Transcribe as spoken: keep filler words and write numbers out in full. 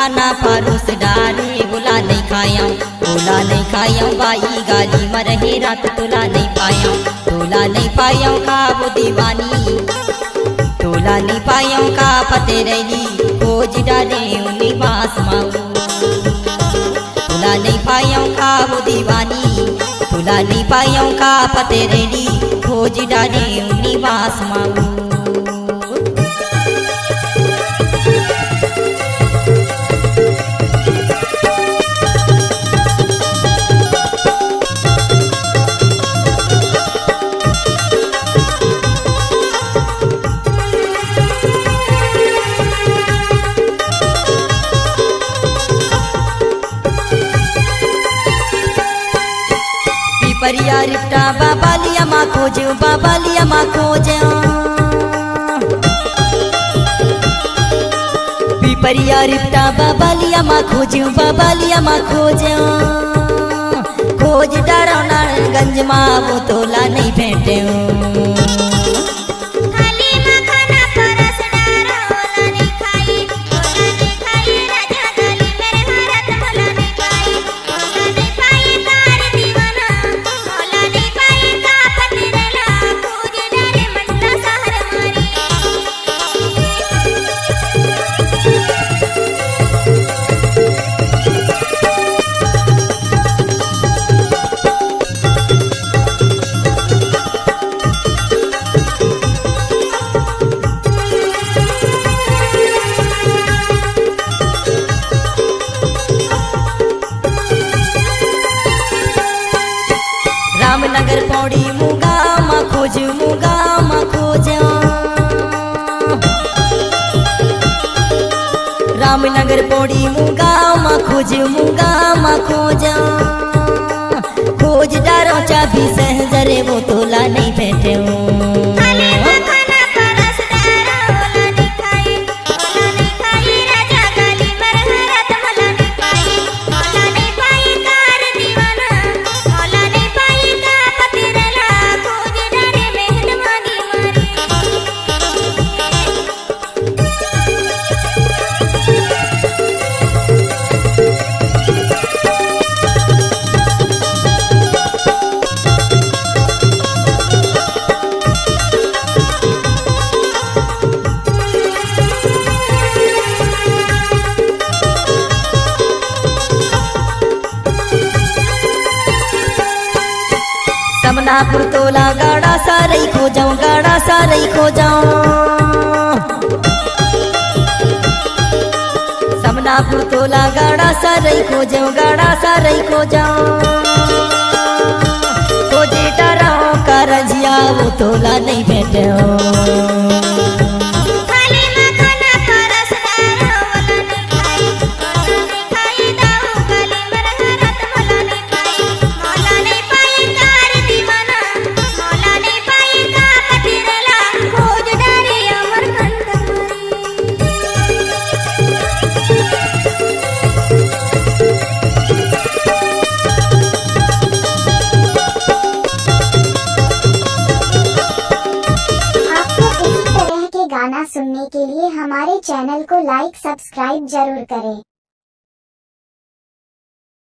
खाना परोस डारे, ओला नइ खायंव, ओला नइ खायंव, बाई गाली मरहे रात तोला नइ पायंव, तोला नइ पायंव खाबो दीवानी, तोला नइ पायंव का पते रही, खोज डारे निवास माऊ। तोला नइ पायंव खाबो दीवानी, तोला नइ पायंव का पते रही, खोज डारे निवास माऊ। पिपरिया रिपटा बाबालिया मा खोज, बाबालिया मा खोज। पिपरिया रिपटा बाबालिया मा खोज, बाबालिया मा खोज। खोज डारो नारायणगंज मा वो तोला नइ भेटेंव। खाली मखाना परस डारो, ओला नइ खाई, ओला नइ खाई, राजा गाली मरहे रात मोला नइ पाई, ओला नइ पाई कार दीवाना, ओला नइ पाई का पतिरला, खोज डारे मंडला शहर मारी। रामनगर पौड़ी मुगा मा खोज, मुगा मा खोज। रामनगर पौड़ी मुगा मा खोज, मुगा मा खोज। खोज डारो चाबी सहजरे वो तोला नइ भेटेंव। खाली मखाना परस डारो, ओला नइ खाई, ओला नइ खाई, राजा गाली मरहे रात मोला नइ पाई, मोला नइ पाई कार दीवाना, मोला नइ पाई का पतिरला, खोज डारे मेहनमानी मारी। समनापुर तोला गाड़ा सारई खोजंव, गाड़ा सारई खोजंव। समनापुर तोला गाड़ा सारई खोजंव, गाड़ा सारई खोजंव। खोजे डरंव करंजिया वो तोला नइ भेटेंव। खाली मखाना परस डारो, ओला नइ खाई, ओला नइ खाई दाऊ गाली मरहे रात मोला नइ पाई, मोला नइ पाई कार दीवाना, मोला नइ पाई का पतिरला, खोज डारे अमरकंटक मारी। आपको इसी तरह के गाना सुनने के लिए हमारे चैनल को लाइक सब्सक्राइब जरूर करें।